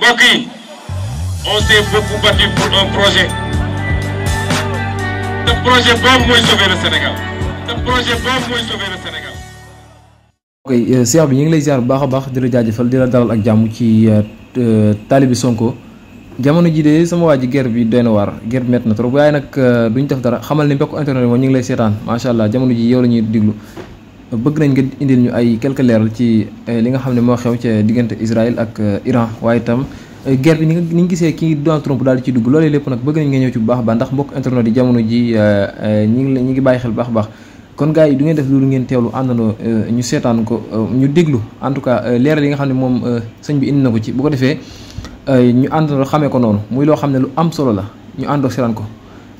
mbokk yi on s'est beaucoup battu pour un projet te projet boobu mooy sauver le Sénégal te projet boobu mooy sauver le Sénégal. ok Cheikh bi ñu ngi lay ziar bu baax a baax di la jaajëfal di la dalal ak jàmm ci Talibé Sonko jamono ji de sama waa ji guerre bi doy na waar guerre bi métti na trop waaye nag duñ def dara xamal ni mbokk internet moom ñu ngi lay seetaan macha allah jamono ji yow la ñuy diglu bëgg nañ nga indil ñu ay quelques leeral ci li nga xam ne moo xew ca diggante Israël ak Iran waaye itam guerre bi ni nga gisee kii Donald Trump daal di ci dugg loolee lépp nag bëgg nañ nga ñëw ci bu baax a baax ndax mbokk internet yi jamono ji ñi ngi bàyyi xel baax a baax kon gars yi du ngeen def loolu ngeen teewlu àndandoo ñu seetaan ko ñu déglu en tout cas leeral yi nga xam ne moom sëñ bi indi na ko ci bu ko defee ñu àndandoo xamee ko noonu muy loo xam ne lu am solo la ñu àndoo seetaan ko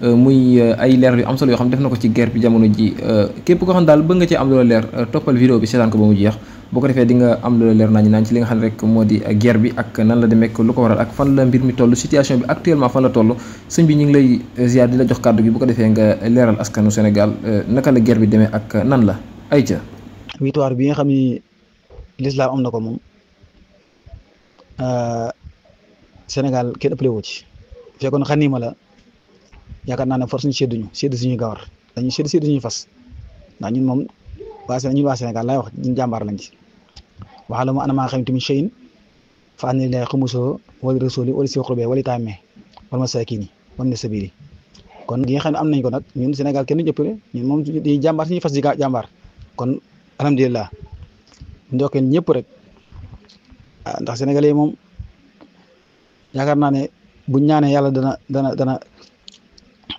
muy ay leeral yu am solo yoo xam ne def na ko ci guerre bi jamono ji képp ko xam daal bëgg nga cee am loola leer toppal vidéo bi seetaan ko ba mu jeex boo ko defee di nga am loola leer naañ ci li nga xam ne rek moo di guerre bi ak nan la demee lu ko waral ak fan la mbir mi toll situation bi actuellement fan la toll sëñ bi ñu ngi lay ziar di la jox kàddu gi bu ko defee nga leeral askanu Sénégal naka la guerre bi demee ak nan la ay ca victoire bi nga xam ni l'islam am na ko moom Sénégal kenn ëppale wu ci fekkoon xaniima la yaakaar naa ne force ñu sédd suñuy gawar dañuy sédd suñuy fas ndax ñun moom ñun waa Sénégal laay wax ñun jàmbaar lañ ci waxala mu anamaa xam tamit cheyin fa anni lillahi xumusoo wala rasuli wala si xurbe wala taame wala masakini wala sabili kon gi nga xam ne am nañ ko nag ñun Sénégal kenn duñu ëppale ñun moom di jàmbaar suñuy fas di jàmbaar kon alhamdulilah ndokkeel ñëpp rek ndax sénégalais moom yaakaar naa ne buñ ñaanee yàlla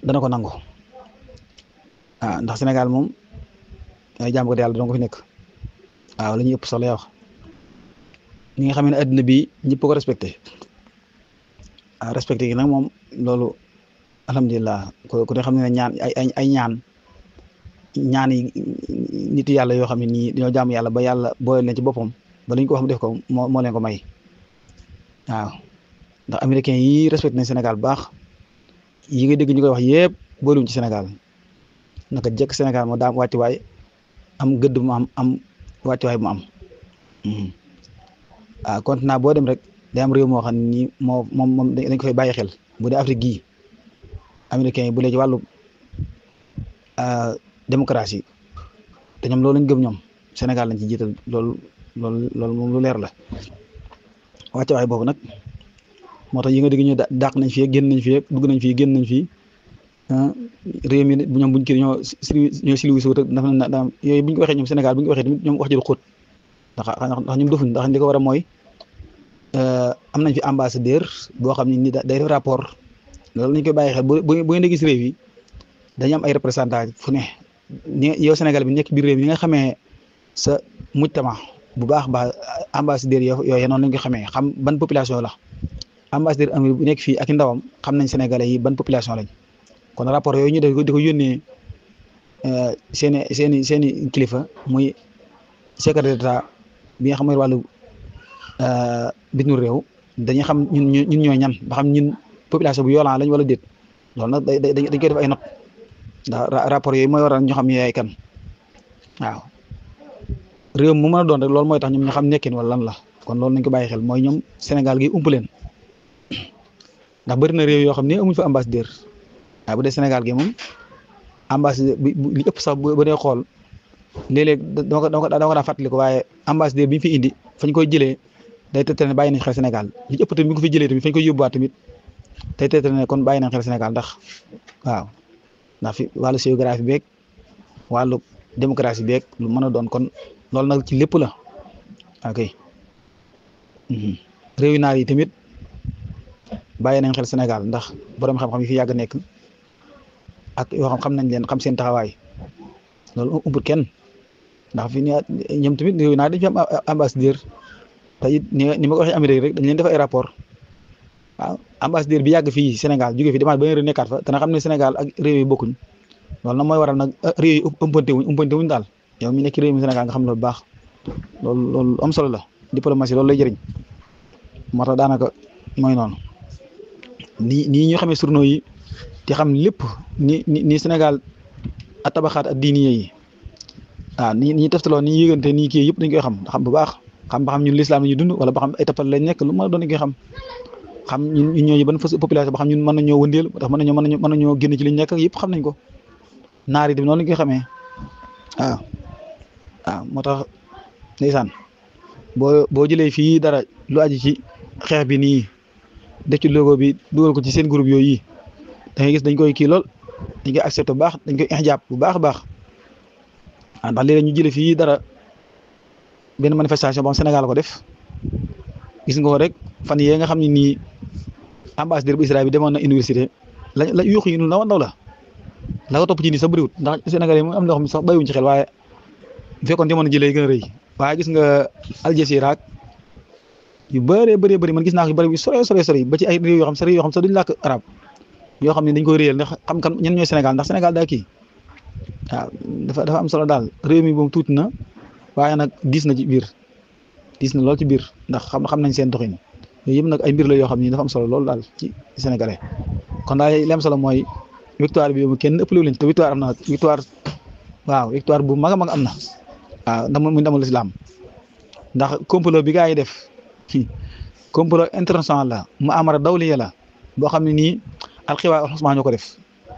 dana ko nangu ndax Sénégal moom ay jàmm ko yàlla dana ko fi nekk waaw la ñuy ëpp sax lay wax ñi nga xam ne adduna bi ñëpp ko respecté respecté gi nag moom loolu alhamdulilah ku ne xam ne ñaan ay ñaan yi nit yàlla yoo xam ne nii dañoo jàmm yàlla ba yàlla boole leen ci boppam ba lañ ko wax mu def ko moo leen ko may waaw ndax américain yi respecté nañ Sénégal bu baax yi nga dégg ñu koy wax yëpp booluñ ci Sénégal naka jekk Sénégal moo daam wàccuwaay am gëdd mu am wàccuwaay mu am continent boo dem rek day am réew moo xam ne nii moom dañ ko fay bàyyi xel bu dee Afrique gii américain yi bu dee ci wàllu démocratie te ñoom loolu lañ gëm ñoom Sénégal lañ ci jiital loolu moom lu leer la wàccuwaay boobu nag moo tax yi nga dégg ñu dàq nañ fii génn nañ fii dugg nañ fii génn nañ fii réew mi ñoom buñ kii ñoo siliwi suut dafa yooyu buñ ko waxee ñoom Sénégal buñ ko waxee tamit ñoom wax ji du xóot ndax ñoom dofuñ ndax li ko war a mooy am nañ fi ambassadeur boo xam ne ni day def rapport loolu nañ koy bàyyi xel bu ngeen gis réew yi dañu am ay représentant fu ne yow Sénégal bi nekk biir réew mi nga xamee sa mujtama bu baax ambassadeur yooyu noonu lañ ko xamee xam ban population la ambassadeur Amérique bu nekk fii ak ndawam xam nañ sénégalais yi ban population lañ kon rapport yooyu ñu di ko yónnee seeni kilifa muy secrétaire d'État bi nga xam ne wàllu bitim réew dañuy xam ñun ñooy ñan ba xam ñun population bu yoolaan lañ wala déet loolu nag dañ koy def ay note ndax rapport yooyu mooy waral ñu xam yaay kan waaw réew mu mën a doon rek loolu mooy tax ñoom ñu xam nekkin wala lan la kon loolu nañ ko bàyyi xel mooy ñoom Sénégal gi ump leen ndax bëri na réew yoo xam ne amuñ fa ambassadeur waaye bu dee Sénégal gi moom ambassadeur bi li ëpp sax bu dee xool léeg-léeg dama ko daa fàttali ko waaye ambassadeur bi ñu fi indi fañ koy jëlee day tëtale ne bàyyi nañ xel Sénégal li ëpp tamit bi ko fi jëlee tamit fañ koy yóbbuwaat tamit day tëtale ne kon bàyyi nañ xel Sénégal ndax waaw ndax fi wàllu géographie beeg wàllu démocratie beeg lu mën a doon kon loolu nag ci lépp la ok réew yi naar yi tamit bàyyi nañ xel Sénégal ndax borom xam-xam yi fi yàgg nekk ak yoo xam nañ leen xam seen taxawaay loolu umput kenn ndax fi ñoom tamit réew yi naar dañ fi am ambassadeur te it ni ma ko waxee Amérique rek dañ leen def ay rapport waaw ambassadeur bi yàgg fii Sénégal jógee fi demaat ba réew nekkaat fa dana xam ne Sénégal ak réew yi bokkuñ loolu nag mooy waral nag réew yi umpante wuñ daal yow mi nekk réew mi Sénégal nga xam loolu baax loolu am solo la diplomatie loolu lay jëriñ moo tax daanaka mooy noonu nii ñu xamee journaux yi te xam lépp ni Sénégal a tabaxaat ak diini yi waaw ni teftaloo ni yëgante nii kii yëpp dañ koy xam bu baax xam ba xam ñun l'islam la ñuy dund wala ba xam ay tappal lañ nekk lu mën a doon koy xam ñun ñooñu ban fas population ba xam ñun mën nañoo wëndeel ndax mën nañoo génn ci liñ nekk yëpp xam nañ ko naar yi dem noonu lañ koy xamee waaw moo tax ndeysaan boo jëlee fii dara lu aji ci xeex bi nii def ci logo bi dugal ko ci seen groupe yooyu yi da ngay gis dañ koy kii lool dañ koy accepté bu baax dañ koy ixjaab bu baax a baax ndax léeg-léeg ñu jëlee fii dara benn manifestation boo xam Sénégal ko def gis nga ko rek fan yee nga xam ne nii ambassadeur bu Israël bi demoon na université la yuux yi ndaw ndaw la ko topp ci nii sax bëriwut ndax Sénégal yi moom am na loo xam ne sax bàyyiwuñ ci xel waaye bu fekkoon demoon na jëlee gën a rëy waaye gis nga Al Jazeera yu bëree bëri man gis naa ko yu bëri yu sore ba ci ay réew yoo xam sax duñu làkk arab yoo xam ne dañ koy réyal ndax xam kan ñen ñooy Sénégal ndax Sénégal daa kii waaw dafa am solo daal réew mi moom tuuti na waaye nag diis na ci biir diis na lool ci biir ndax xam nañ seen doxin yooyu yëpp nag ay mbir la yoo xam ni dafa am solo loolu daal ci sénégalais kon daal li am solo mooy victoire bi kenn ëppale leen te victoire am na victoire bu mag a mag am na waaw muy ndamul islam ndax complot bi gaa yi def complot international la mu amara dawliya la boo xam ne nii alxiwaa alxusma ñoo ko def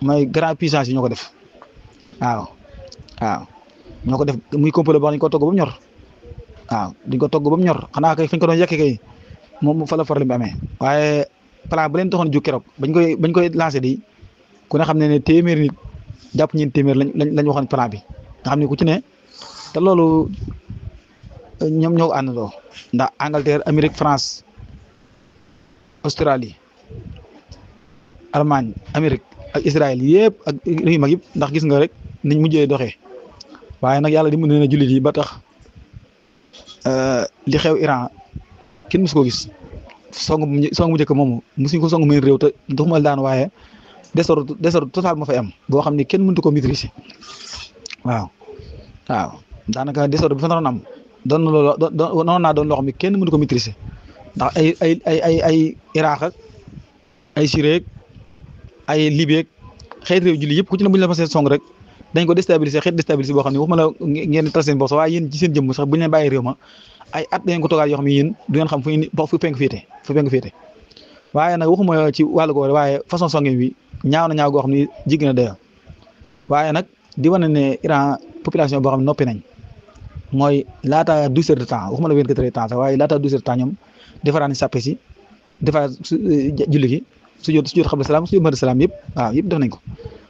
mooy grand puissance yi ñoo ko def waaw ñoo ko def muy complot boo xam ne dañ ko togg ba mu ñor dañ ko togg ba mu ñor xanaa kay fañ ko doon yekke kay moom fa la problème bi amee waaye plan bu leen taxoon jóg keroog bañ koy lancé di ku ne xam ne téeméer nit jàpp ñeen téeméer lañ waxoon plan bi nga xam ne ku ci ne te loolu ñoom ñoo ko àndandoo ndax Angleterre Amérique France Australie Allemagne Amérique ak Israël yëpp ak réew yu mag yëpp ndax gis nga rek niñ mujjee doxee waaye nag yàlla dimbali na jullit yi ba tax li xew Iran kenn mësu ko gis song bu njëkk moomu mësuñ ko song meen réew te doxuma daan waaye désordre total moo fay am boo xam ne kenn mëntu ko maîtriser waaw daanaka désordre bi fa naroon am noonu naa doon loo xam ne kenn mëntu ko maîtriser ndax ay Irak ak ay Syrie ay Libye xeet réew julli yëpp ku ci ne bu ñu la ma seen song rek dañ ko déstabiliser xeet déstabiliser boo xam ne waxuma la ngeen tas seen bopp sax waaye yéen ci seen jëmm sax bu ñu leen bàyyi réew ma ay at dañ ko toogaat yoo xam ne yéen du ngeen xam fu penk féete waaye nag waxuma ci wàllu googu waaye façon songin bi ñaaw na ñaaw goo xam ne jigéen na dayoo waaye nag di wane ne Iran population boo xam ne noppi nañ mooy laata 12 heures de temps waxuma la 24 heures de temps sax waaye laata 12 heures de temps ñoom defaraat nañ sàppe si defaraat julli gi su jot xabla salaam su jot mari salaam yëpp def nañ ko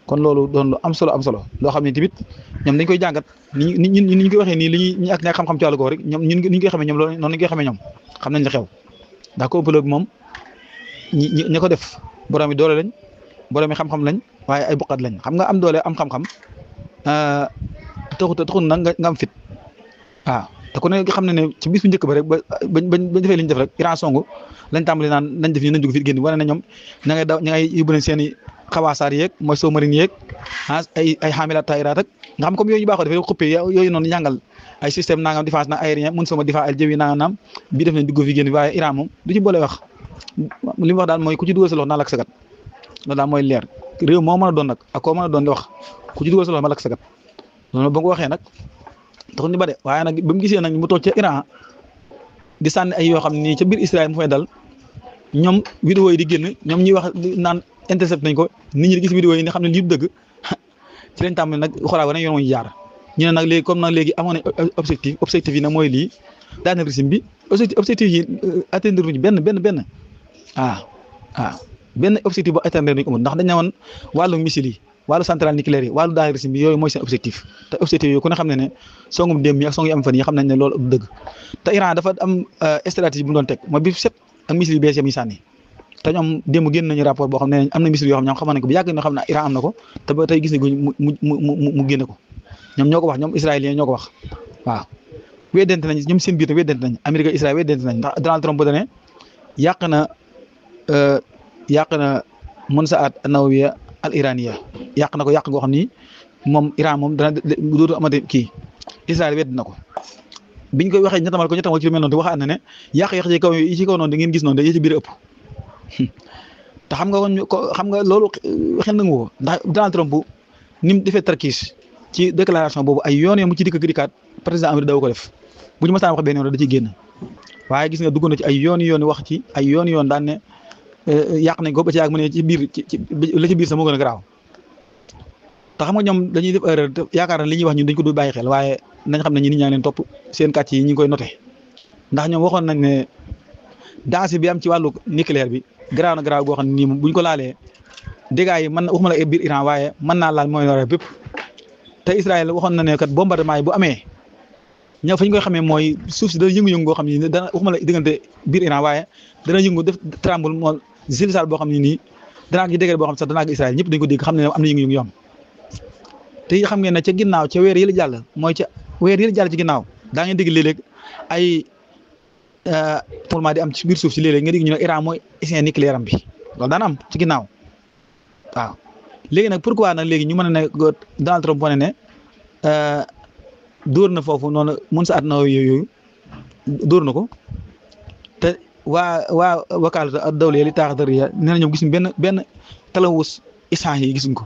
kon loolu doon lu am solo loo xam ne tamit ñoom dañ koy jàngat ni ñu koy waxee nii li ñuy ak ñàkk xam-xam ci wàllu googu rek ñoom ni ñu koy xamee ñoom loolu noonu lañ koy xamee ñoom xam nañ li xew ndax complot bi moom ñi ko def borom yi doole lañ borom yi xam-xam lañ waaye ay buqat lañ xam nga am doole am xam-xam taxut nag nga am fit te ku ne xam ne ci bis bu njëkk ba rek bañ defee li ñu def rek Iran songu lañ tàmbali naan nañ def nii nañ dugg fit génn wane na ñoom ña ngay yóbbu nañ seen i xawaasaar yeeg mooy sous-marine yeeg ay xaamilaat taayiraat ak nga xam comme yooyu ñu baaxoo defee xuppee yooyu noonu ñàngal ay système nangam défense na aérien mun sama défense al jëwi nangam naam bii def nañ dugg fi génn waaye Iran moom du ci boole wax li mu wax daal mooy ku ci dugal sa loxo naa lakk sagat loolu daal mooy leer réew moo mën a doon nag ak koo mën a doon di wax ku ci dugal sa loxo ma lakk sagat loolu ba nga ko waxee nag taxul ñu ba de waaye nag ba mu gisee nag mu toog ca Iran di sànni ay yoo xam ne nii ca biir Israël mu fay dal ñoom vidéo yi di génn ñoom ñuy wax naan intercept nañ ko nit ñi di gis vidéo yi nga xam ne lii du dëgg ci lañ tàmbali nag xoolaa ko nag yoon moo ñu jaar ñu ne nag léegi comme nag léegi amoon nañ objectif yi nag mooy lii daaneel régime bi objectif yi atteindre wuñu benn benn objectif bu atteindre nañ ko ndax dañ ne woon wàllu missile yi wàllu centrale nucléaire yi wàllu daaneel régime bi yooyu mooy seen objectif te objectif yooyu ku ne xam ne ne songum démb yi ak song yu am fan yi xam nañ ne loolu du dëgg te Iran dafa am stratégie bu mu doon teg mooy bi set ak missile yu bees yi sànni te ñoom démb génn nañu rapport boo xam ne am na missile yoo xam ne ñoom xamoon nañ ko bu yàgg ñoo xam ne Iran am na ko te ba tey gis nañ mu génne ko ñoom ñoo ko wax ñoom israéliens ñoo ko wax waaw weddente nañ ñoom seen biir te weddente nañ Amérique ak Israël weddente nañ ndax Donald Trump bu dane yàq na munsaat nawawiya al iraniya yàq na ko yàq goo xam ni moom Iran moom dana dootu amate kii Israël wedd na ko biñ koy waxee ñettamal ci lu mel noonu te waxaat na ne yàq-yàq yi ci kaw noonu da ngeen gis noonu da ci biir ëpp te xam nga loolu xel na nga ko ndax Donald Trump ni mu defee tarkiis ci déclaration boobu ay yoon mu ci dikkaat président Amérique daw ko def bu ñu mësaan wax benn yoon da ciy génn waaye gis nga dugg na ci ay yoon wax ci ay yoon daan ne yàq nañ ko ba ci yàgg mu ne ci biir la ci biir sax moo gën a garaaw te xam nga ñoom dañuy def erreur te yaakaar na li ñuy wax ñun dañ ko du bàyyi xel waaye nañ xam ne ñi nit ñaa ngi leen topp seen kàcc yi ñu ngi koy noté ndax ñoom waxoon nañ ne danger bi am ci wàllu nucléaire bi garaaw na garaaw goo xam ne nii moom buñ ko laalee dégâts yi mën na waxuma la biir Iran waaye mën naa laal Moyen-Orient bépp te Israël waxoon na ne kat bombardement yi bu amee ñëw fa ñu koy xamee mooy suuf si dana yëngu-yëngu goo xam ne dana waxuma la diggante biir Iran waaye dana yëngu def tremble moo zilzal boo xam ne nii danaa gi dégg boo xam ne sax danaa gi Israël ñëpp dañ ko dégg xam ne am na yëngu-yëngu yom te xam ngeen ne ca ginnaaw ca weer yële jàll mooy ca weer yële jàll ci ginnaaw daa ngeen dégg léeg-léeg ay tremblement di am ci biir suuf si léeg-léeg nga dégg ñu ne Iran mooy essai nucléaire am bi loolu daan am ci ginnaaw waaw léegi nag pourquoi nag léegi ñu mën a ne Donald Trump wane ne dóor na foofu noonu mun sa at na yooyu dóor na ko te waa wakaalatu dawliya li taax dariya nee na ñoom gisuñ benn talawus essence yi gisuñ ko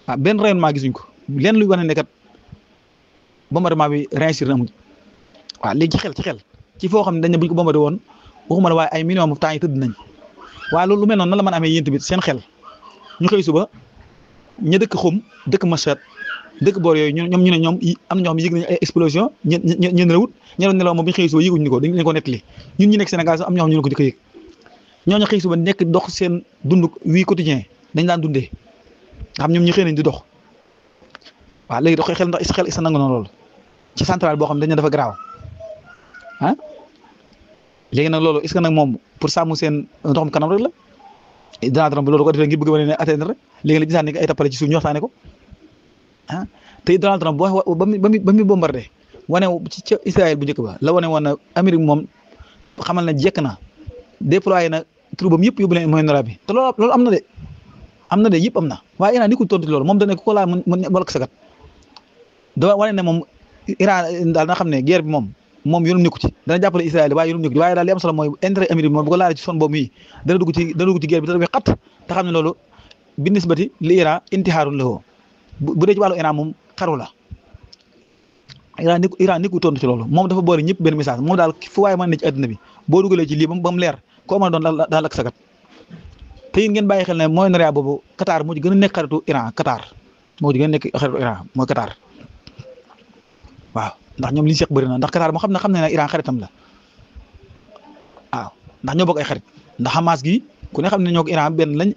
waaw benn rayonnement gisuñ ko leen luy wane ne kat bombardement bi réussir na amul waaw léegi ci xel ci foo xam ne dañ ne buñ ko bombardé woon waxuma la waaye ay millions temps yi tëdd nañ waaye loolu lu mel noonu nan la mën a amee yéen tamit seen xel ñu xëy suba ña dëkk xum dëkk Machad dëkk boor yooyu ñoom ñu ne ñoom am na ñoo xam ne yëg nañu ay explosion ñu nelawut ñeneen nelaw moom bu ñu xëy suba yëguñu ko dañ ko nettali ñun ñu nekk Sénégal sax am ñoo xam ñu ne ko jëkk yëg ñooñu xëy suba nekk dox seen dund wii quotidien dañ daan dundee xam ñoom ñu xëy nañ di dox waaw léegi da koy xel ndax xel isa nangu noonu loolu ci centrale boo xam ne dañ ne dafa garaaw ah léegi nag loolu est-ce que nag moom pour sàmm seen ndoxum kanam rek la Donald Trump loolu ko defee ngir bëgg wane ne atteindre rek léegi la gisaat ne ay tappale ci suuf ñu waxtaane ko ah te Donald Trump ba muy bombardé wane ci ca Israël bu njëkk ba la wane woon na Amérique moom xamal na jekk na déployé na troupam yëpp yóbbu leen Moyen-Orient bi te loolu am na de yëpp am na waaye Iran ni ko tontu loolu moom dana ko laal mën walak sagat da wane ne moom Iran daal na xam ne guerre bi moom yoonum nekku ci dana jàppale Israël waaye yoonum nekku ci waaye daal li am solo mooy intérêt Amérique moom bu ko laalee ci son boobu yi dana dugg ci guerre bi dana koy xat te xam ne loolu bi nisbati li Iran intihaarun lahu bu dee ci wàllu Iran moom xaru la Iran ni ko tontu ci loolu moom dafa boole ñëpp benn message moom daal fu waaye mën na ci àddina bi boo dugalee ci lii ba mu leer koo mën a doon daal ak sagat te it ngeen bàyyi xel ne Moyen-Orient boobu Qatar moo ci gën a nekk xaritu Iran Qatar moo ci gën a nekk xaritu Iran mooy Qatar waaw ndax ñoom li ñu seq bëri na ndax Qatar moo xam ne nag Iran xaritam la waaw ndax ñoo bokk ay xarit ndax Hamas gi ku ne xam ne ñoo ko Iran benn lañ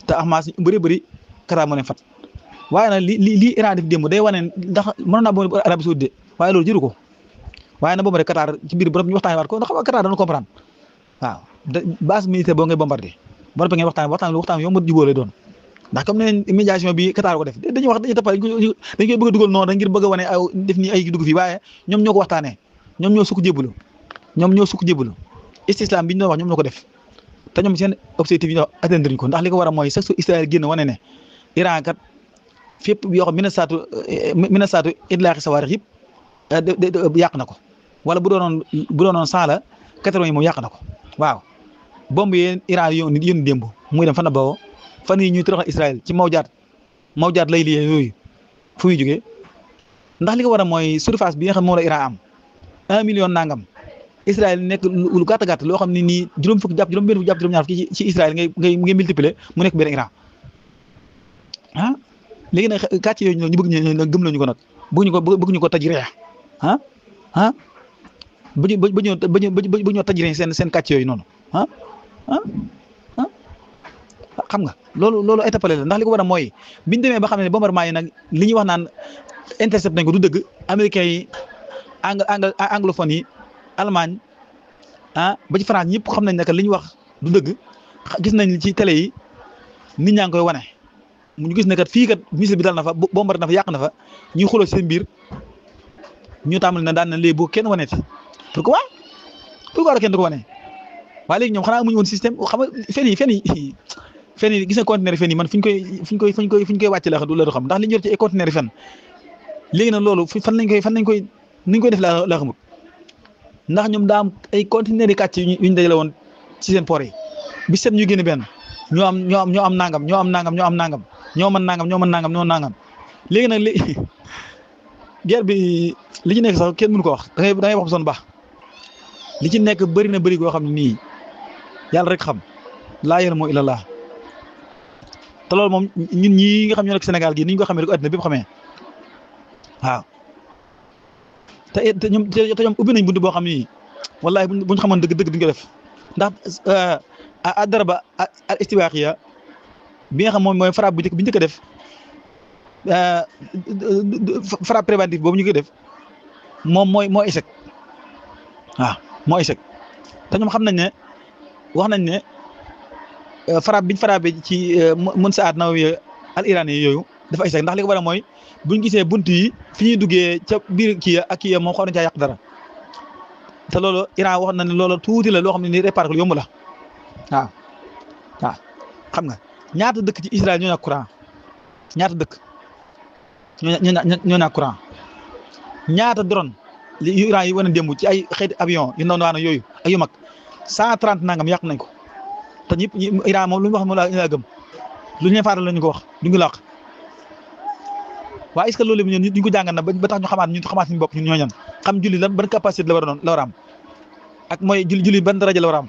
te Hamas ñu bëri Qatar moo leen fat waaye nag li Iran def démb day wane ndax mënoon naa boobu Arabie Saoudite waaye loolu jëru ko waaye nag boobu rek Qatar ci biir borom ñu waxtaanee waat ko ndax Qatar dana comprendre waaw base militaire boo ngay bombardé borom ngeen waxtaan yomb jubóo lay doon ndax comme ne médiation bi Qatar ko def dañuy tappal dañ koy bëgg a dugal noonu ngir bëgg a wane aw def ni ay dugg fii waaye ñoom ñoo ko waxtaanee ñoom ñoo sukk jébbalu istislam bi ñu doon wax ñoom ñoo ko def te ñoom seen objectif yi ñu atteindre ko ndax li ko war a mooy sax su Israël génn wane ne Iran kat fépp yoo xam mina saatu idlaaxi sawaarix yëpp yàq na ko wala bu doonoon 100 la 80 yi moom yàq na ko waaw bomb yee Iran yónni démb muy dem fan la bawoo fan yi ñuy toroxal Israël ci mawjaat lay liyee yooyu fu muy jógee ndax li ko war a mooy surface bi nga xam moo la Iran am 1 million nangam Israël nekk lu gàtt loo xam ne nii juróom fukk jàpp juróom-ñaar fukk ci Israël ngay multiplier mu nekk benn Iran ah léegi nag kàcc yooyu ñu bëgg ñu gëm lañu ko nag bëgg ñu ko taj reex bëgg ñoo taj reex seen kàcc yooyu noonu xam nga loolu ay tappale la ndax li ko war a mooy biñu demee ba xam ne bombardement yi nag li ñuy wax naan intercept nañ ko du dëgg américains yi anglophone yi Allemagne ba ci France ñëpp xam nañ ne que li ñu wax du dëgg gis nañ ci télé yi nit ñaa ngi koy wane ñu gis ne kat fii kat missile bi dal na fa bombardé na fa yàq na fa ñuy xuloo seen biir ñu tàmbali na daan na léegi boo kenn waneeti pourquoi la kenn du ko wane waaye léegi ñoom xanaa amuñu woon système xam nga fen yi gis nga conteneur fen yi man fu ñu koy wàcc la du xam ndax li ñu yor ci ay conteneur fen léegi nag loolu fan lañ koy def la xamut ndax ñoom daa am ay conteneur yi kàcc yuñ dajale woon ci seen port yi bi set ñu génn benn ñoo am nangam ñoo mën nangam léegi nag guerre bi li ci nekk sax kenn mënu ko wax da ngay wax son baax li ci nekk bëri na bëri goo xam ne nii yàlla rek xam laa yéen moo illallah te loolu moom ñun ñii nga xam ñoo nekk Sénégal gii ni ñu ko xamee rek adduna bépp xamee waaw te ñoom ubbi nañ bunt boo xam ni wallahi buñ xamoon dëgg duñ ko def ndax darba al istiwaaqiya bi nga xam moom mooy frappe bi njëkk a def frappe préventive boobu ñu koy def moom moo échec waaw moo échec te ñoom xam nañ ne wax nañ ne frappe biñ frappé ci mën sa aat nawawi al iran yi yooyu dafa échec ndax li ko waral mooy buñ gisee bunt yi fi ñuy duggee ca biir kii ak kii moom xaw nañ caa yàq dara te loolu Iran wax na ne loolu tuuti la loo xam ne nii réparé ko yomb la waaw xam nga ñaata dëkk ci Israël ñoo ñàkk courant ñaata dëkk ñoo ñàkk courant ñaata drone li Iran yi wane démb ci ay xeeti avion yu ndaw ndaw yooyu ak yu mag 130 nangam yàq nañ ko te ñëpp Iran moom lu ñu wax moom laa gëm lu ñu faatal la ñu ko wax du ñu làq waaye est-ce que loolu ñun duñ ko jàngal na ba tax ñu xamaat suñu bopp ñun ñoo ñan xam julli lan ban capacité la war a am ak mooy julli ban daraja la war a am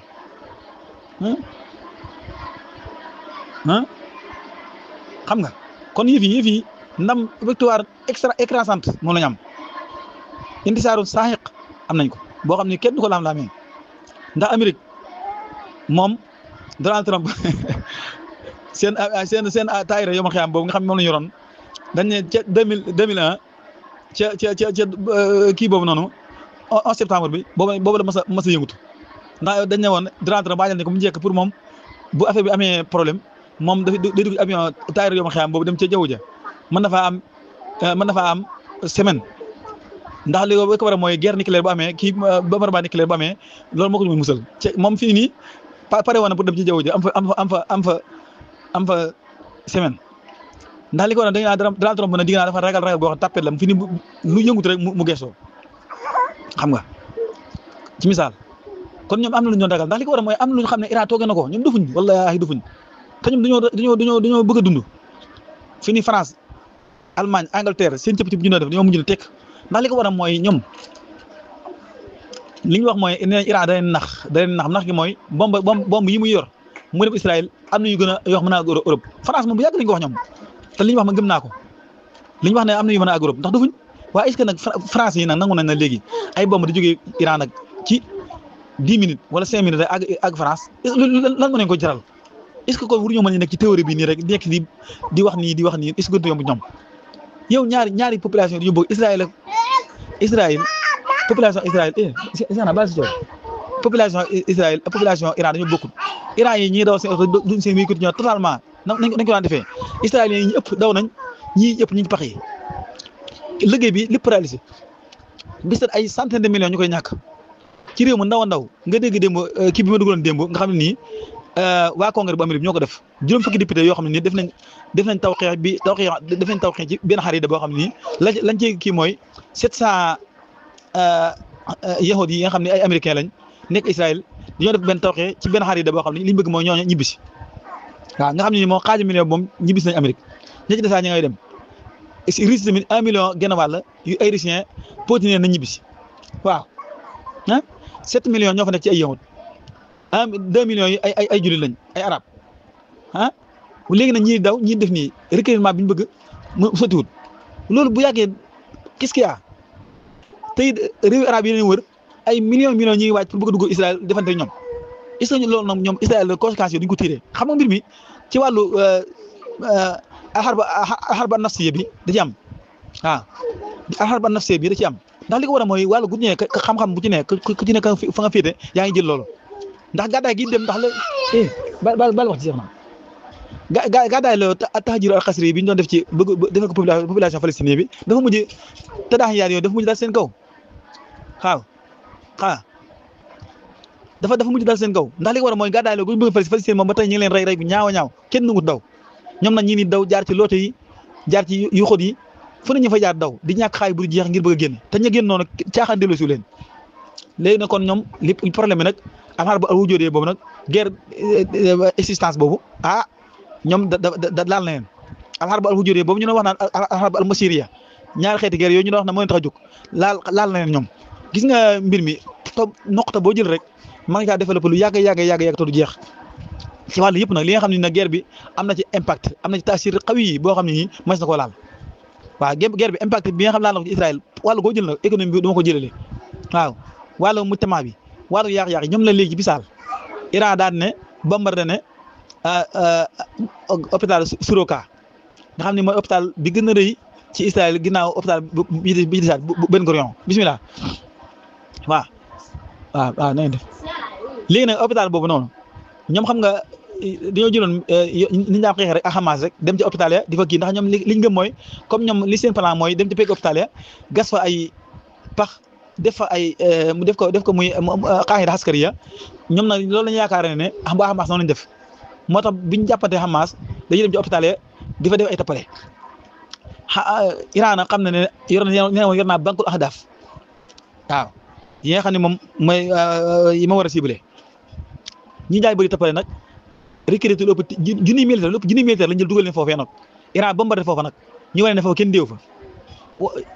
xam nga kon yëf yi ndam victoire écrasante moom la ñu am intisaaru saaxiq am nañ ko boo xam ne kenn du ko laam-laamee ndax Amérique moom Donald Trump seen taayira yomal xiyaam boobu nga xam ne moom la ñu yoroon dañ ne ca 2001 ca kii boobu noonu 11 septembre bi boobu la mas a yëngutu ndax dañ ne woon Donald Trump waajal ne ko mu njëkk pour moom bu affaire bi amee problème moom day dugg avion taayira yomal xiyaam boobu dem ca jaww ja mën na faa am semaine ndax li ko war a mooy guerre nucléaire bu amee kii bombardement nucléaire bu amee loolu moo ko ñu musal moom fii nii pare woon na pour dem ci jaww ji am fa semaine ndax li ko war a da Donald Trump na digg naa dafa ragal boo xam tàppet la fi ni lu yëngut rek mu gëstoo xam nga ci misaal kon ñoom am na lu ñu doon ragal ndax li ko war a mooy am na lu ñu xam ne Iran toogee na ko ñoom dufuñ wallaahi dufuñ te ñoom dañoo bëgg a dund fi ni France Allemagne Angleterre seen cëpp cëpp ñu doon def dañoo mujj na tekk ndax li ko war a mooy ñoom li ñu wax mooy nee Iran da leen nax gi mooy bomb yi muy yor mu def Israël am na yu gën a yoo xam mën a àgg Europe France moom bu yàgg lañ ko wax ñoom te li ñu wax ma gëm naa ko li ñu wax ne am na yu mën a àgg Europe ndax dufuñ waaye est-ce que nag France yi nag nangu nañ na léegi ay bomb di jógee Iran nag ci 10 minutes wala 5 minutes rek àgg France lan moo leen ko jaral est-ce que kon waruñoo mën a nekk ci théorie bi nii rek nekk di wax nii est-ce que gënut yomb ñoom yow ñaari population dañu bëgg Israël population Israël population Israël population Iran dañoo bokkul Iran yi ñii daw seen oto duñ seen véhicule ñoo totalement nañ ko daan defee Israël yi ñi ëpp daw nañ ñii ëpp ñu ngi pax yi liggéey bi lépp réalisé bis ay centaine de millions ñu koy ñàkk ci réew mu ndaw a ndaw nga dégg démb kii bi ma dugaloon démb nga xam ne nii waa congrès bu Amérique ñoo ko def juróom fukki député yoo xam ne nii def nañ tawxeex ci benn xarida boo xam ne nii lañ ci kii mooy 700 yahud yi nga xam ne ay américain lañ nekk Israël dañoo def benn tawxeex ci benn xarida boo xam ne li ñu bëgg mooy ñooñu ñibbisi waaw nga xam ne nii moom xaaju million moom ñibbisi nañ Amérique ña ci desaa ñi ngay dem Russie tamit 1 million genn wàll yu ay Russiens poutine nañ ñibbisi waaw 7 millions ñoo fa nekk ci ay yahud 2 millions yi ay jullit lañ ay arab léegi nag ñii daw ñii def nii recrutement bi ñu bëgg mu sottiwul loolu bu yàggee qu'est-ce qu'il y a tey réewu arab yi leen wër ay millions ñi ngi waaj pour bëgg a dugg Israël defante ñoom est-ce que loolu nag ñoom Israël conséquences yi duñ ko tiré xam nga mbir mi ci wàllu alxarba nafsiya bi da ci am waaw alxarba nafsiya bi da ci am ndax li ko war a mooy wàllu gu ñu ne xam-xam bu ci nekk ku ci nekk fa nga féete yaa ngi jël loolu ndax gàddaay gi dem ndax la bal wax ci Cheikh na gàddaay la tahjiir al xasri bi ñu doon def ci bëgg defal ko population palestinienne bi dafa mujj tadaax yaar yooyu dafa mujj daal seen kaw waaw dafa mujj daal seen kaw ndax li ko war a mooy gàddaay la gu bëgg palestinienne moom ba tey ñu ngi leen rey bu ñaaw a ñaaw kenn nangut daw ñoom nag ñi ni daw jaar ci loote yi jaar ci yu xóot yi fu ne ñu fa jaar daw di ñàkk xaay bu jeex ngir bëgg a génn te ña génn noonu caaxaan delloo si leen léegi nag kon ñoom lépp problème bi nag alxarb al wujuudiyya boobu nag guerre existence boobu ñoom da laal na leen alxarb al wujuudiyya boobu ñu doon wax naan alxarb al masiriyya ñaari xeeti guerre yooyu ñu doon wax ne moo leen tax a jóg laal na leen ñoom gis nga mbir mi noqta boo jël rek mën nga caa développé lu yàgg te du jeex ci wàllu yëpp nag li nga xam ne nag guerre bi am na ci impact am na ci taasir xawi yi boo xam ne nii mas na koo laal waaw guerre bi impact bi nga xam laal na ko ci Israël wàllu koo jël nag économie bi du ma ko jëlale waaw wàllu mujtama bi wàllu yàq-yàq ñoom la léegi bisaal Iran daan ne bombardé ne hôpital Soroka nga xam ne mooy hôpital bi gën a rëy ci Israël ginnaaw hôpital bi di saat bu Ben Gurion bismillah waaw na ngeen def léegi nag hôpital boobu noonu ñoom xam nga dañoo jëloon ni ñu xeex rek ak Hamas rek dem ci hôpital ya di fa kii ndax ñoom li ñu gëm mooy comme ñoom li seen plan mooy dem ci pegg hôpital ya gas fa ay pax def fa ay def ko muy qaa'ida askariya ñoom nag loolu la ñu yaakaar ne waa Hamas noonu lañ def moo tax biñ jàppante Hamas dañuy dem ci hôpital ya di fa def ay tappale Iran nag xam na ne yor naa bankul ahdaf waaw yi nga xam ne moom mooy yi ma war a ciblé ñi jaay bëri tappale nag recruté lu ëpp junniy militaire lañ jël dugal leen foofee nag Iran bombardé foofa nag ñu wane ne foofu kenn déew fa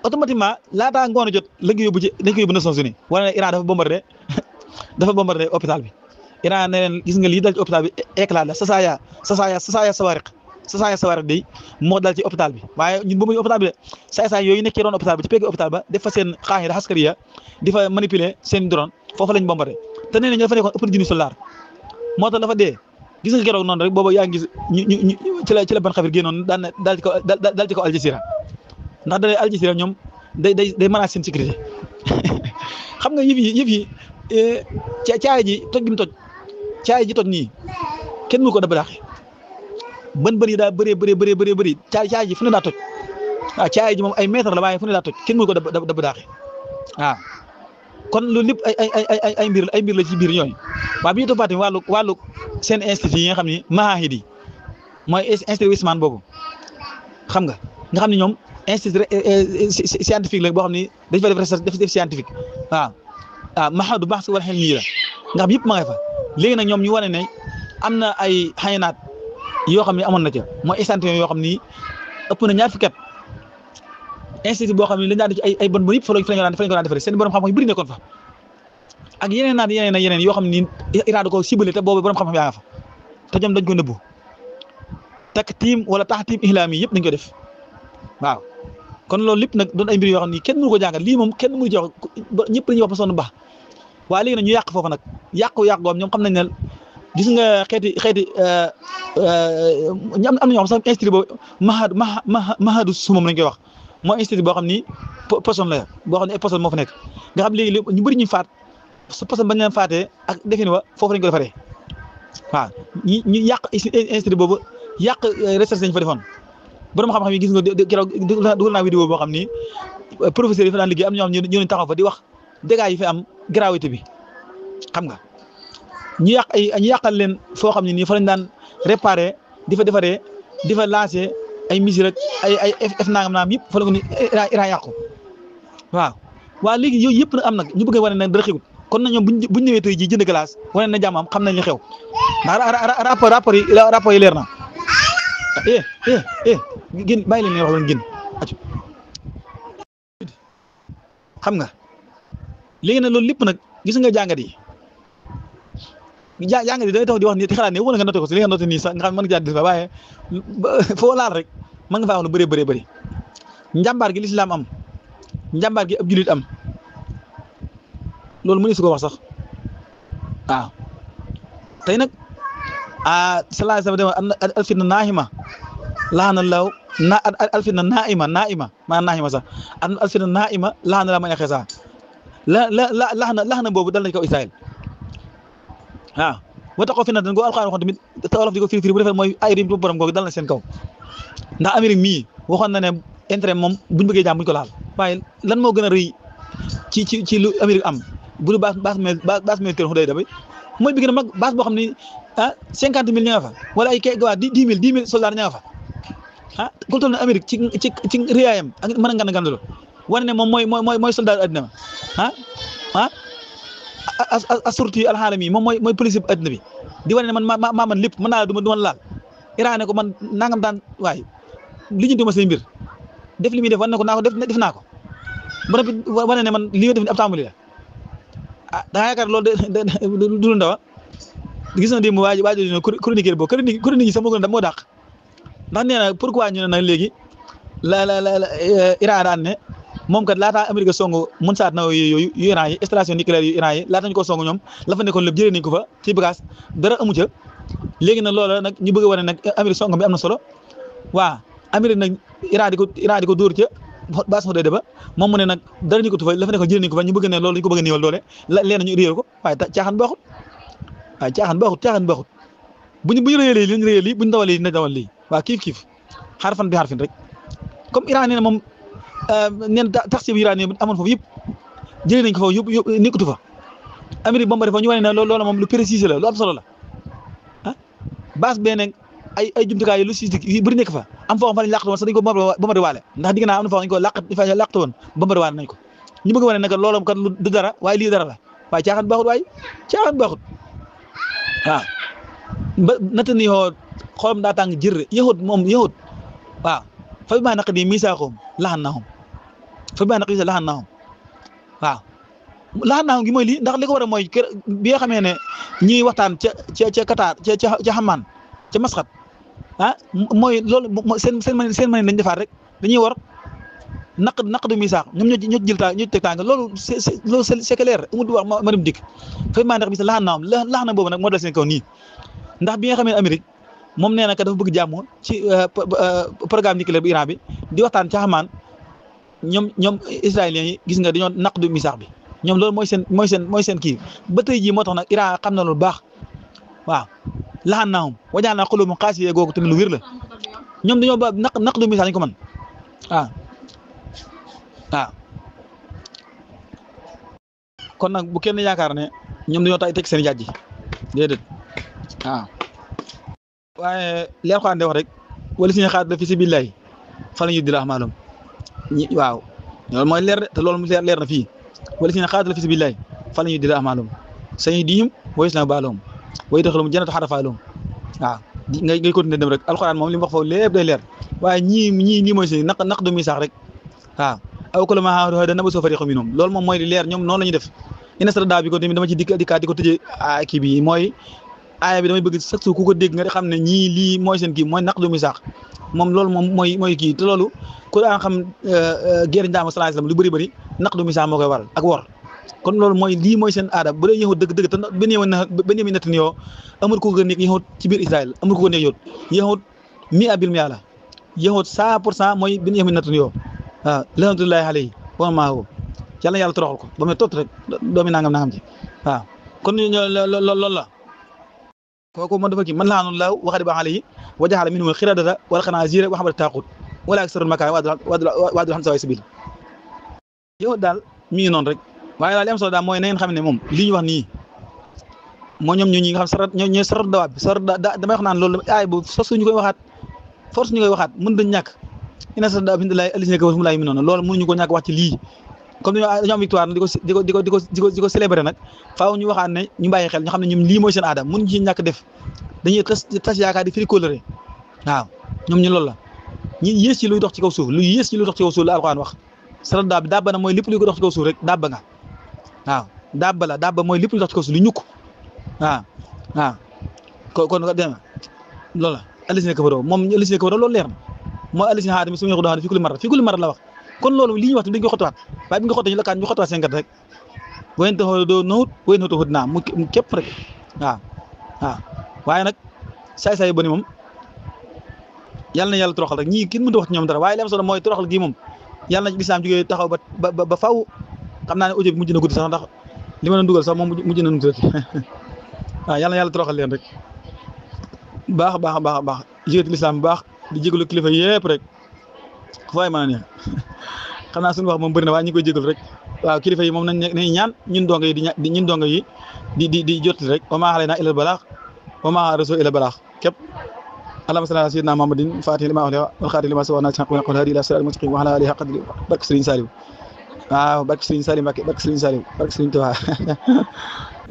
automatiquement laataa ngoon a jot lañ ko yóbbu Nations Unies wane ne Iran dafa bombardé hôpital bi Iran ne leen gis nga lii dal ci hôpital bi éclat la sasaaya sawariq day moo dal ci hôpital bi waaye ñun boobu hôpital bi de saay yooyu nekkee doon hôpital bi ci pegg hôpital ba def fa seen qaa'ida askariya di fa manipuler seen drone foofu lañ bombardé te nee na ñu dafa nekkoon ëpp na junni soldat moo tax dafa dee gis nga keroog noonu rek boobu yaa ngi gis ñu ci la ban xafir génnoon daal ci kaw Al Jazeera ndax da Al Jazeera ñoom day menacer seen sécurité xam nga yëf yi caay ji toj gi mu toj caay ji toj nii kenn mënu ko daba daaxee bën yi daa bëri caay ji fu ne daa toj waaw caay ji moom ay mètre la waaye fu ne daa toj kenn mënu ko daba daaxee waaw kon loolu lépp ay mbir la ci biir ñooñu waaw bi ñu toppaatee wàllu seen institut yi nga xam ni maahid yi mooy institut Wisman boobu xam nga xam ni ñoom institut scientifique la boo xam ni dañ fa def recherche def scientifique waaw mahadu baax si wala xel nii la nga xam yëpp ma nga fa léegi nag ñoom ñu wane ne am na ay xayanaat yoo xam ne amoon na ca mooy échantillon yoo xam ni ëpp na ñaar fukki at institut boo xam ne dañ daan di ci ay bon yëpp fa lañ ko daan defaree seen borom xam-xam yu bëri nekkoon fa ak yeneen yoo xam ni Iran da ko ciblé te boobu borom xam-xam yaa nga fa te ñoom dañ ko nëbbu taktiim wala taxtiim ihlaami yëpp dañ ko def waaw kon loolu lépp nag doon ay mbir yoo xam ni kenn mënu ko jàngal lii moom kenn mënu ci wax ñëpp dañuy wax ba sonn baax waaye léegi nag ñu yàq foofu nag yàqu goom ñoom xam nañ ne gis nga xeeti am na ñoo xam sax institut boobu mahadu sumam lañ koy wax mooy institut boo xam ni poson la boo xam ne ay poson moo fa nekk nga xam léegi ñu bëri ñu faat sa poson bañ leen faatee ak defin wa foofu lañ ko defaree waaw ñu yàq institut boobu yàq recherche lañ fa defoon borom xam-xam yi gis nga keroog dugal naa vidéo boo xam ni professeur yi fa daan liggéey am na ñoo xam ñu taxaw fa di wax dégâts yi fi am gravité bi xam nga ñu yàqal leen foo xam ne nii fa lañ daan réparé di fa defaree di fa lancé ay misir rek ay f nangam yëpp fa la ko ni Iran yàqu waaw léegi yooyu yëpp nag am nag ñu bëgg a wane ne dara xewut kon na ñoom buñ ñëwee tey ji jënd glace wane na jàmm am xam nañ li xew ndax rapport yi leer na génn bàyyi leen ne wax leen génn xam nga léegi nag loolu lépp nag gis nga jàngat yi jàngat yi day tax di wax ni xalaat ne wala nga noté ko si li nga noté nii sax nga xam mën nga jaa waaye foo laal rek mën nga faa wax lu bëree bëri njàmbaar gi lislaam am njàmbaar gi ab julit am loolu mënees su ko wax sax waaw tey nag sallallahu alayhi wa sallam alfitna naahima laana law alfitna naa'ima maanaam naahima sax alfitna naa'ima laana la ma yaxee sax laxna boobu dal nañ ko Israël waaw wa taqoo fitna tan go alxuraan waxoon tamit te olof di ko firi bu defee mooy ay rim borom googu dal na seen kaw ndax Amérique mii waxoon na ne intérêt moom buñ bëggee jaam buñ ko laal waaye lan moo gën a rëy ci lu Amérique am bu du base militaire Hudayda bi mooy bi gën a mag base boo xam ne 50 000 ña nga fa wala ay kay waa 10 000 soldats ña nga fa ku toll ne Amérique ci réyaayam ak mën a ngandalo wane ne moom mooy soldat addina ma assurti alxaalami moom mooy police bi addina bi di wane ne man lépp mën naa la du ma laal Iran ne ko man nangam daan waaye li ñu duma seen mbir def li muy def wane ne ko naa ko def naa ko ba noppi wane ne man li nga def ni ab tàmbali la ah da nga yaakaar loolu de du ndaw gis na démb waa ji chroniqueur boobu chronique yi sax moo dàq ndax nee na pourquoi ñu ne nag léegi la Iran daan ne moom kat laataa Amérique songu mun saat na yooyu yu Iran yi station nucléaire yu Iran yi laata ñu ko songu ñoom la fa nekkoon lépp jëlee nañ ko fa ci bagage dara amu ca léegi nag loola nag ñu bëgg a wane nag Amérique songu bi am na solo waaw Amérique nag Iran di ko dóor ca base moo doy ba moom mu ne nag dara ñu ko tufa la fa nekkoon jëlee nañ ko fa ñu bëgg ne loolu dañu ko bëgg a néewal doole leen ñu réer ko waaye caaxaan baaxut waaye caaxaan baaxut bu ñu réyalee li ñu réyal lii bu ñu dawalee na dawal lii waa kiif xarfan bi xarfin rek comme Iran nee na moom neen tax si Iran amoon foofu yëpp jëlee nañ ko foofu yëpp nekkatu fa Amérique bombardé fa ñu wane ne loolu moom lu précisé la lu am solo la ah base bee nag ay jumtukaay yi lu si yu bëri nekk fa am foo xam fa lañ làqatu woon sax dañ ko bombardé waale ndax digg naa am na foo xam dañ ko làqatu woon bombardé waale nañ ko ñu bëgg wane nag loolu kat lu du dara waaye lii dara la waaye caaxaan baaxut waaye waaw ba nata ni xolam daa tàng jër yahut waaw fa bi maa naq di misaaxoom laxan naxum waaw laxan naxum gi mooy lii ndax li ko war a mooy kër bi nga xamee ne ñuy waxtaan ca Qatar ca Amman ca Masqat mooy loolu seen mën lañ defaat rek dañuy war naq du misaax ñoom ñoo jël ñoo teg tàng loolu c'est clair amul wax ma dem dikk fa bi maa naq misa laxan naxum laxan na boobu nag moo dal seen kaw nii ndax bi nga xamee ne Amérique moom nee na ka dafa bëgg jàmm ci programme nucléaire bu Iran bi di waxtaan ca Amman ñoom israéliens yi gis nga dañoo naq du misaax bi ñoom loolu mooy seen kii ba tey jii moo tax nag Iran xam na lu baax waaw laxan naahum wajaan naa xulóomu xaasiyee googu tamit lu wér la ñoom dañoo ba naq du misaax lañ ko mën waaw kon nag bu kenn yaakaar ne ñoom dañoo teg seen jaaj ji déedéet waaw waaye leer xaan de wax rek wala suñu xaat la fi si billahi fa la ñu di la maalum waaw loolu mooy leer de te loolu leer na fii wala suñu xaat la fi si billahi fa la ñu di la maalum sañuy diim woyis na baalum way taxalum jannatu xarafaalum waaw ngay continuer dem rek alxuraan moom li mu wax foofu lépp day leer waaye ñii mooy seen naq du misaax rek waaw aw ko la ma da na ba soo fariqu minhum loolu moom mooy li leer ñoom noonu la ñu def ina sara daa bi ko tamit dama ci dikkaat di ko tëjee kii bi mooy aaya bi damay bëgg chaque jour ku ko dégg nga xam ne ñii lii mooy seen kii mooy naq du misaax moom loolu moom mooy kii te loolu ku daan xam guerre ndaama sallallahu alayhi wasallam lu bëri naq du misaax moo koy waral ak wor kon loolu mooy lii mooy seen aada bu dee yahut dëgg te Benyamin Netanyahu amul ku ko nekk yahut ci biir Israël amul ku ko nekk yahut mi abil mi yàlla yahut 100% mooy Benyamin Netanyahu waaw alhamdulillahi alayhi wa maahu yàlla toroxal ko ba muy tot rek doomi nangam ci waaw kon loolu la kooku man dafa kii man laanu laaw waxadi ba alayhi wa jaxala minhum xiradata wal xanaazira wa xabat taaxut wala aksarul makaan waadul xam sawaay sabil yow daal mi ngi noonu rek waaye daal li am solo daal mooy na ngeen xam ne moom li ñu wax nii moo ñoom ñi nga xam ñooy sarat dawaab bi damay wax naan loolu aay bu force ñu koy waxaat mën dañ ñàkk ina sarat dawaab bi laay alisina ka mu laay mi noonu loolu mënuñu ko ñàkk wax ci lii comme dañoo am victoire nag di ko célébrer nag faaw ñu waxaat ne ñu bàyyi xel ñu xam ne ñoom lii mooy seen aada mënuñu ci ñàkk def dañuy tas yaakaar di firi kóllëre waaw ñoom ñu loolu la ñi yées ci luy dox ci kaw suuf la alxuraan wax sarat dawaab bi dabba na mooy lépp luy ko dox ci kaw suuf rek dabba nga waaw dabba mooy lépp luy dox ci kaw suuf lu ñukk waaw kon dema loolu la alisina kafaroo moom alisina kafaroo loolu leer na mooy alisina xaatami su ma doon fi kulli marat la wax kon loolu li ñuy wax dañ ko xottuwaat waaye bi nga xottee ñu la kaan ñu xottuwaat seen kat rek wayen taxoo doo nawut wayen taxoo dinaa mu képp rek waaw waaye nag saay-saay ba ni moom yàlla na yàlla toroxal rek ñii kenn mënut a wax ci ñoom dara waaye li am solo mooy toroxal gii moom yàlla na lislaam jógee taxaw ba faw xam naa ne audio bi mujj na guddi sax ndax li ma doon dugal sax moom mujj na nutu waaw yàlla na yàlla toroxal leen rek baax jigéen lislaam bu baax di jégalu kilifa yëpp rek fay mën a ne xam naa suñu wax moom bëri na waaye ñu koy jégalu rek waaw kilifa yi moom nañ ñaan ñun donga yi di jottali rek wa maa alaynaa illal balaax wa maa alaa rasuuli illal balaax képp allahumma salli ala sayyidina muhammadin faatihi limaa ughliqa wal khaatimi limaa sabaqa naasiril haqqi bil haqqi wal haadi ilaa siraatil mustaqiim wa alaa aalihi haqqa qadrihi barke Serigne Saliou waaw barke Serigne Saliou Mbacké barke Serigne Saliou barke Serigne Touba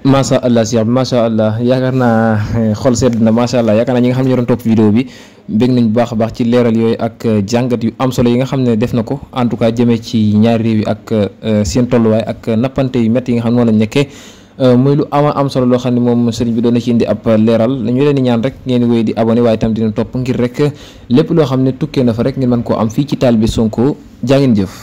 macha allah Cheikh macha allah yaakaar naa xol sedd na macha allah yaakaar naa ñi nga xam ne ñoo doon topp vidéo bi bég nañ bu baax a baax ci leeral yooyu ak jàngat yu am solo yi nga xam ne def na ko en tout cas jëmee ci ñaari réew yi ak seen tolluwaay ak nappante yu métti yi nga xam ne noonu lañ nekkee muy lu am solo loo xam ne moom sëriñ bi doon na ci indi ab leeral ñu leen di ñaan rek ngeen wéy di abonné waaye itam dina topp ngir rek lépp loo xam ne tukkee na fa rek ngeen mën koo am fii ci Talibé Sonko jaa ngeen jëf.